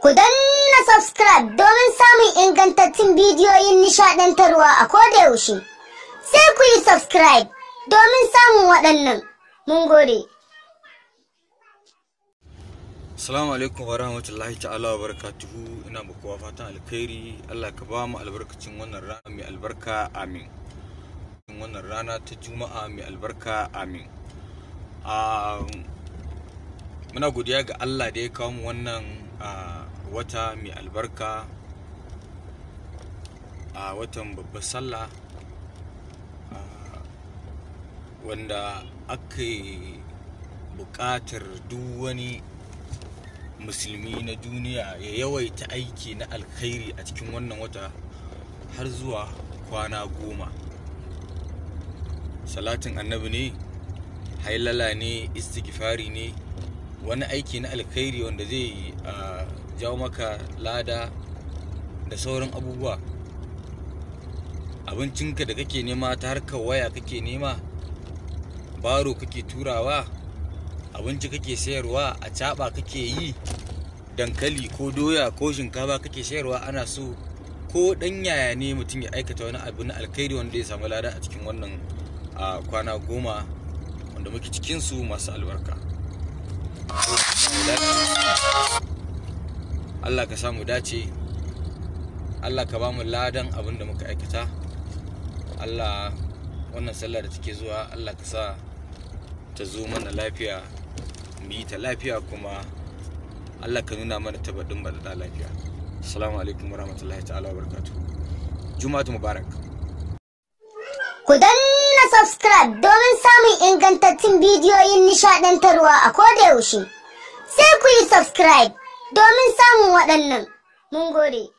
Ku danna subscribe domin samun ingantattun bidiyoyin nishaɗantarwa a koda yaushe. Sai ku yi subscribe domin samun waɗannan. Mun gode. Assalamu alaikum wa rahmatullahi ta'ala wa barakatuhu. Ina muku fatan alkhairi. Allah ka ba mu albarkacin wannan rana mai albarka, amin. Wannan rana ta Juma'a mai albarka, amin. Muna godiya ga Allah da ya kawo mu wannan wata mai albarka, a watan babbar sallah, wanda aka buƙatar duk wani musulmi na duniya ya yawaita aiki na alkhairi a cikin wannan wata har zuwa kwana 10. Salatin Annabi ne, hailala ne, istighfari ne, wani aiki na alkhairi wanda zai jawo maka lada da sauran abubuwa. Abincinka da kake nema ta harkar waya kake nema, baro kake turawa, abinci kake sayarwa, a caɓa kake yi, dankali ko doya ko shinkafa kake sayarwa, ana so ko ɗan yaya ne mutum ya aikata wani abu na alkhairi wanda ya samu lada a cikin wannan kwana 10 wanda muke cikinsu masu albarka. Allah ka samu dace, Allah ka ba mu ladan abin da muka aikata. Allah, wannan sallah da take zuwa, Allah ka sa ta zo mana lafiya, mu yi ta lafiya, kuma Allah ka nuna mana ta baɗin baɗaɗa lafiya. Assalamu alaikum warahmatullahi ta'ala wabarakatuh. Juma'atu mubarak. Ku danna subscribe domin samun ingantattun bidiyoyin nishaɗantarwa a koda yaushe. Sai ku yi subscribe domin samun waɗannan. Mun gode.